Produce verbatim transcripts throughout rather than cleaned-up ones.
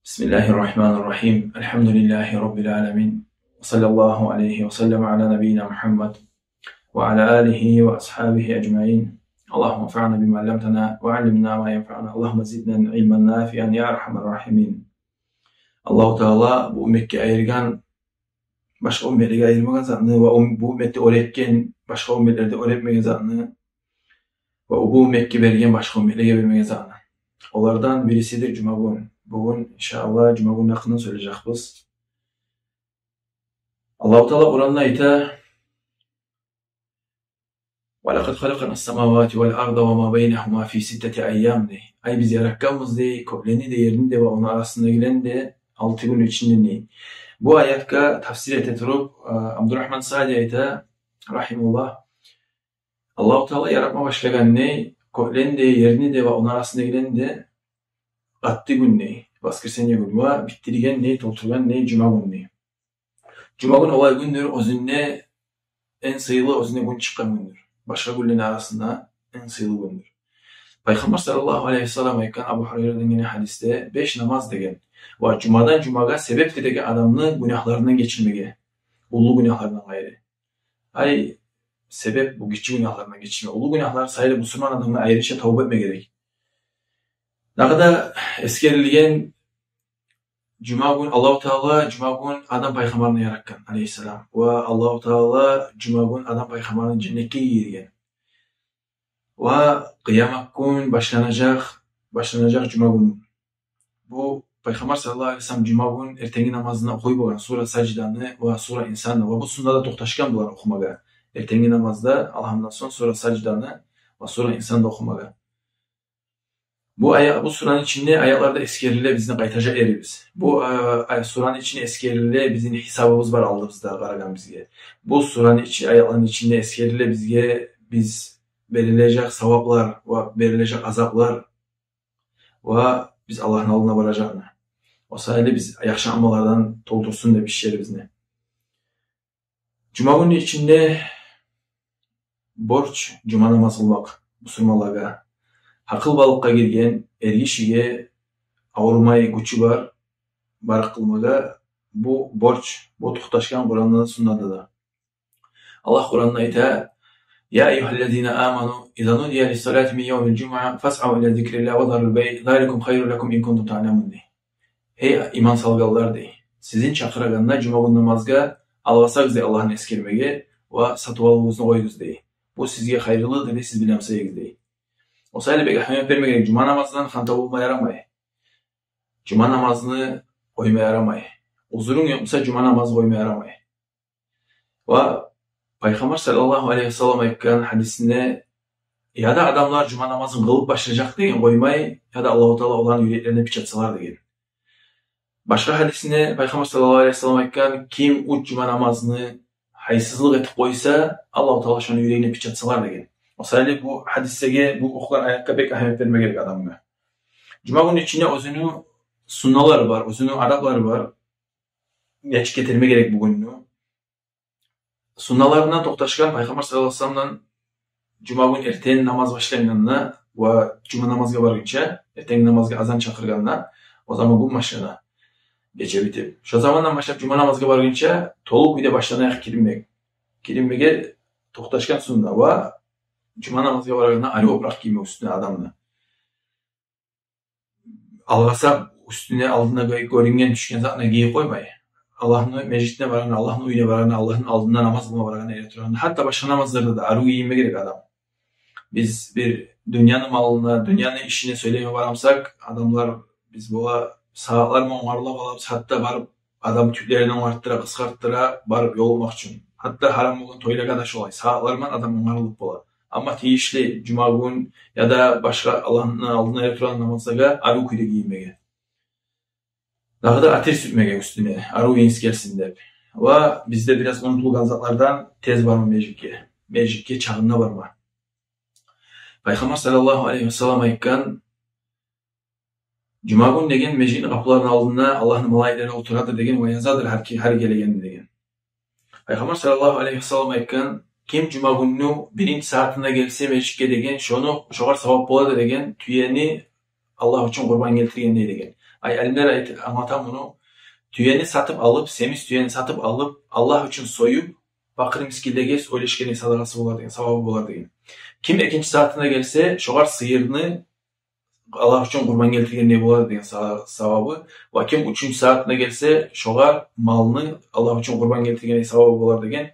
بسم الله الرحمن الرحيم. الحمد لله رب العالمين. وصلى الله عليه وسلم على نبينا محمد وعلى آله وأصحابه أجمعين. اللهم انفعنا بما علمتنا وعلمنا ما ينفعنا. اللهم زدنا علما نافعا يا أرحم الراحمين. Аллагьу Таала бу умметге айыргъан, башгъа умметлеге айырмагъан затны ва ум-, бу умметде оьр этген, башгъа умметлерде оьр этмеген затны, ва бу умметге берген, башгъа умметлеге бермеген затны. Олардан бирисидир жума гюн. Бугюн, иншааллагь, жума гюнню гьакъындан сёйлежекбиз. Аллагьу Таала Къуранда айта: «ولقد خلقنا السماوات والأرض وما بينهما في ستة أيام», — дей. Ай, биз яратгъанбыз, дей, кёклени де, ерни де ва ону арасындагъыланы да алты гюнню ичинде, дей. Бу аятгъа тафсир эте туруп, а, Абдурагьман Саади айта, рагьимагьуллагь, Аллагьу Таала яратма башлагъан, дей, кёклени де, ерни де ва ону арасындагъыланы да алты гюн, дей, воскресенье гюн, ва битдирген, дей, толтургъан, дей, жума гюн, дей. Жума гюн олай гюндюр, оьзюнде инг сыйлы, оьзюнде гюн чыкъгъан гюндюр. Башгъа гюнлени арасында инг сыйлы гюндюр. Пайхаммар саллаллагьу алайгьи ва саллам айтгъан, Абу Гьурайрадан гелген гьадисде: «Беш намаз, — деген, — ва жумадан жумагъа себепдир, — деген, — адамны гюнагьларындан гечирмеге, уллу гюнагьлардан къайры». Ай, себеп бу гиччи гюнагьларындан гечирме. Уллу гюнагьлар саялы бусурман адамгъа айрыча тавба этме герек. Дагъы да эсгерилген жума гюн, Аллагьу Таала жума гюн Адам пайхаммарны яратгъан, алайгьиссалам. Ва Аллагьу Таала жума гюн Адам пайхаммарны женнетге гийирген. Ва къыямат гюн башланажакъ, башланажакъ жума гюн. Бу Пайхаммар саллаллагьу алайгьи ва саллам жума гюн эртенги намазында охуй болгъан сура Сажданы ва сура Инсанны. Ва бу суннада токъташгъан булар охумагъа. Эртенги намазда Алгьамдан сонг сура Сажданы ва сура Инсанны охумагъа. Бу ая-, бу сураны ичинде, аятларда эсгериле бизин къайтажакъ ерибиз. Бу, а, а, сураны ичинде эсгериле бизин гьисабыбыз бар алдыбызда къарагъан бизге. Бу сураны ичи-, аятланы ичинде эсгериле бизге, биз берилежек саваплар ва берилежек азаплар ва биз Аллагьны алдына баражакъны. О саялы биз яхшы амаллардан толтурсун деп ишерибизни. Жума гюнню ичинде борч жума намаз къылмакъ бусурманлагъа. Гьакъылбалыкъгъа гирген эргишиге, аврумай, гючю бар, барып къылмагъа бу борч, бу токъташгъан Къуранда да, суннада да. Аллагь Къуранда айта: «يا أيها الذين آمنوا إذا نودي للصلاة من يوم الجمعة فاسعوا إلى ذكر الله وذروا البيع ذلكم خير لكم إن كنتم تعلمون», — дей. «Гьей, иман салгъанлар, — дей, — сизин чакъырагъанда жума гюн намазгъа, алгъасагъыз, — дей, — Аллагьны эсгермеге ва сатып алывугъузну къоюгъуз, — дей. — Бу сизге хайырлыдыр, — дей, — сиз биле бусагъыз», — дей. О саялы бек агьамият берме герек. Жума намаздан ханта болма ярамай. Жума намазны къойма ярамай. Узурунг ёкъ буса, жума намазны къойма ярамай. Ва Пайхаммар саллаллагьу алайгьи ва саллам айтгъан гьадисинде: «Яда адамлар жума намазын къылып башлажакъ, — деген, — къоймай, яда Аллагьу Таала оланы юреклерине печать салар», — деген. Башгъа гьадисинде Пайхаммар саллаллагьу алайгьи ва саллам айтгъан: «Ким уьч жума намазны гьайсызлыкъ этип къойса, Аллагьу Таала шону юрегине печать салар», — деген. О саялы бу гьадислеге, бу охугъан аятгъа бек агьамият берме герек адамгъа. Жума гюнню ичинде оьзюню сунналары бар, оьзюню адаплары бар. Нечик гетирме герек бу гюнню? Сунналарындан токъташгъан Пайхаммар саллаллагьу алайгьи ва салламдан: жума гюн эртен намаз башлангъанда ва жума намазгъа баргъынча, эртенги намазгъа азан чакъыргъанда, о заман гюн башлана, гече битип. Шо замандан башлап жума намазгъа баргъынча толу кюйде башланайыкъ киринмек. Киринмеге токъташгъан сунна ва жума намазгъа баргъанда арив опуракъ гийме уьстюне адамны. Алгъасап, уьстюне, алдына гё-, гёрюнген, тюшген затны гийип къоймай. Аллагьны межитине барагъанда, Аллагьны уьюне барагъанда, Аллагьны алдында намаз къылма барагъанда, эретурагъанда, гьатта башгъа намазларда да арив гийинме герек адам. Биз бир дюньяны малына, дюньяны ишине сёйлеме бара бусакъ, адамлар, биз бола сагьатлар булан онгарылып алабыз, гьатта барып адам тюклерин онгарттыра, къысгъартттыра, барып ёлукъмакъ учун. Гьатта гьарам болгъан тойлагъа да шолай, сагьатлар булан адам онгарылып бола. Амма тийишли жума гюн яда башгъа Аллагьны алдына эретурагъан намазлагъа арив кюйде гийинмеге. Дагъы да атир сюртмеге уьстюне, арив ийис гелсин деп. Ва бизде бираз унутулгъан затлардан тез барма межитге. Межитге чагъында барма. Пайхаммар саллаллагьу алайгьи ва саллам айтгъан: «Жума гюн, — деген, — межитни къапуларыны алдында Аллагьны малайиклери олтурадыр, — деген, — ва язадыр гьар ки-, гьар гелегенни», — деген. Пайхаммар саллаллагьу алайгьи ва саллам айтгъан: «Ким жума гюнню биринчи сагьатында гелсе межитге, — деген, — шону, шогъар савап болады, — деген, — тюени Аллагь учун къурбан гелтиргендей», — деген. Ай, алимлер айт-, англата муну: тюени сатып алып, семиз тюени сатып алып, Аллагь учун союп, пакъыр-мискинлеге ойлашгъаны садагъасы болар деген, савабы болар деген. Ким экинчи сагьатына гелсе, шогъар сыйырны Аллагь учун къурбан гелтиргендей болар деген са-, савабы. Ва ким уьчюнчю сагьатына гелсе, шогъар малны Аллагь учун къурбан гелтиргендей савабы болар деген.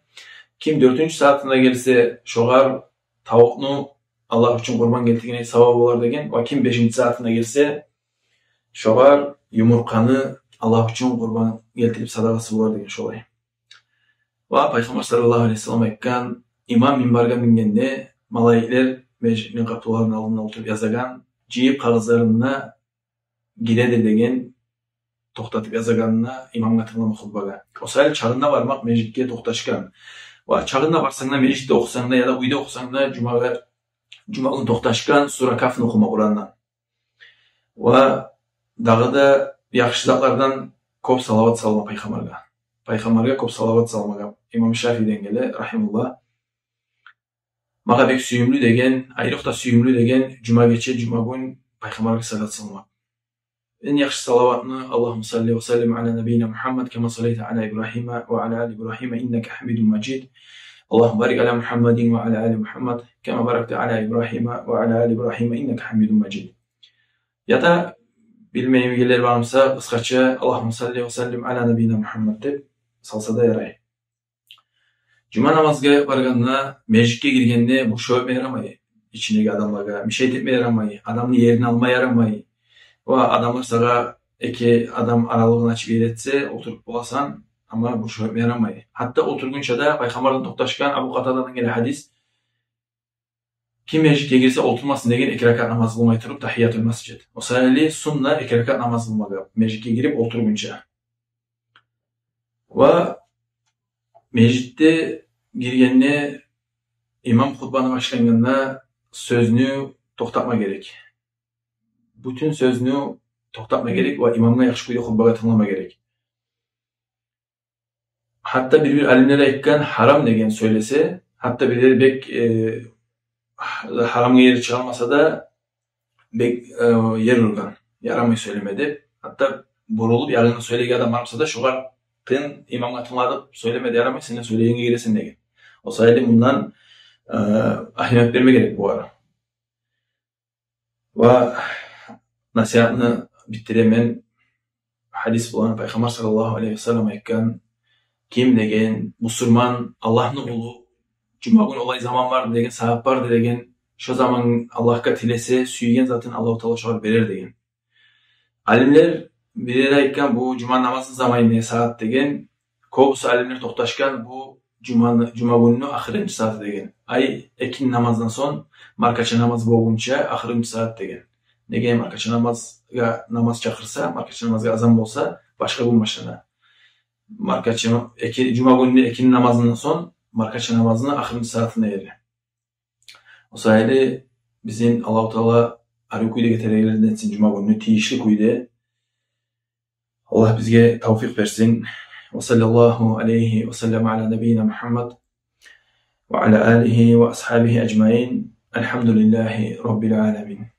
Ким дёртюнчю сагьатына гелсе, шогъар тавукъну Аллагь учун къурбан гелтиргендей савабы болар деген. Ва ким бешинчи сагьатына гелсе, шогъар юмурткъаны Аллагь учун къурбан гелтирип садагъасы болар деген шолай. Ва Пайхаммар саллаллагьу алайгьи ва саллам айтгъан: имам минбаргъа мингенде, малайиклер межитни къапуларыны алдында олтуруп язагъан, жыйып къагъызларын да гиреди деген, токътатып язагъанына имамгъа тынглама хутбагъа. О саялы чагъында бармакъ межитге токъташгъан. Ва чагъында барсанг да, межитде охусанг да, яда уьйде охусанг да, жумагъа, жума гюн токъташгъан сура Кафны охума Къурандан. Ва дагъы да яхшы затлардан кёп салават салма Пайхаммаргъа. Пайхаммаргъа кёп салават салмагъа. Имам Шафииден геле, рагьимагьуллагь. Магъа бек сюйюмлю деген, айрокъда сюйюмлю деген, жума гече, жума гюн Пайхаммаргъа салават салмакъ. Инг яхшы салаватны: اللهم صل وسلم على نبينا محمد كما صليت على إبراهيم وعلى آل إبراهيم إنك حميد مجيد. اللهم بارك على محمد وعلى آل محمد كما باركت على إبراهيم وعلى آل إبراهيم إنك حميد مجيد. Яда билмейгенлер бар буса, къысгъача اللهم صل وسلم على نبينا محمد деп салса да ярай. Жума намазгъа баргъанда, межитге гиргенде бошап этме ярамай. Ичиндеги адамлагъа мешайт этме ярамай. Адамны ерин алма ярамай. Ва адамлар сагъа эки адам аралыгъын ачып ер этсе, олтуруп боласан, амма бошап этме ярамай. Гьатта олтургъунча да, Пайхаммардан токъташгъан, Абу Къатададан геле гьадис: ким межитге гирсе, олтурмасын деген эки ракаат намаз къылмай туруп тагьиятул масжид. О саялы сунна эки ракаат намаз къылмагъа, межитге гирип олтургъунча. Ва межитге гиргенде, имам хутбаны башлагъанда сёзню токътатма герек. Бютюн сёзню токътатма герек ва имамгъа яхшы кюйде хутбагъа тынглама герек. Гьатта бир-бир алимлер айтгъан, гьарам деген сёйлесе, гьатта бирлери бек, э, гьарамгъа ери чыгъармаса да, бек, э, ер ургъан, ярамай сёйлеме деп. Гьатта бурулуп, ягъына сёйлеген адам бар буса да, шогъар: тын, имамгъа тынглап сёйлеме де ярамай, сен де сёйлегенге гиресен деген. О саялы мундан, э, агьамият берме герек бугъар. Ва насигьатны битдиремен гьадис булан. Пайхаммар саллаллагьу алайгьи ва саллам айтгъан: ким деген бусурман, Аллагьны къулу, жума гюн олай заман барды деген, сагьат барды деген, шо заман Аллагьгъа тилесе, сюйген затын Аллагьу Таала шогъар берер деген. Алимлер бирлери айтгъан, бу жума намазны заманы не сагьат деген, кёбюсю алимлер токъташгъан, бу жуманы, жума гюнню ахырынчы сагьаты деген. Ай, экинни намаздан сонг маркача намаз болгъунча ахырынчы сагьат деген. Неге, маркача намазгъа, намаз чакъырса, маркача намазгъа азан болса, башгъа гюн башлана. Маркача, эки, жума гюнню экинни намазындан сонг маркача намазны ахырынчы сагьатына ери. О саялы бизин Аллагьу Таала арив кюйде гетерегенлерден этсин жума гюнню тийишли кюйде. Аллагь бизге тавфикъ берсин. وصلى الله عليه وسلم على نبينا محمد وعلى آله وأصحابه أجمعين. الحمد لله رب العالمين.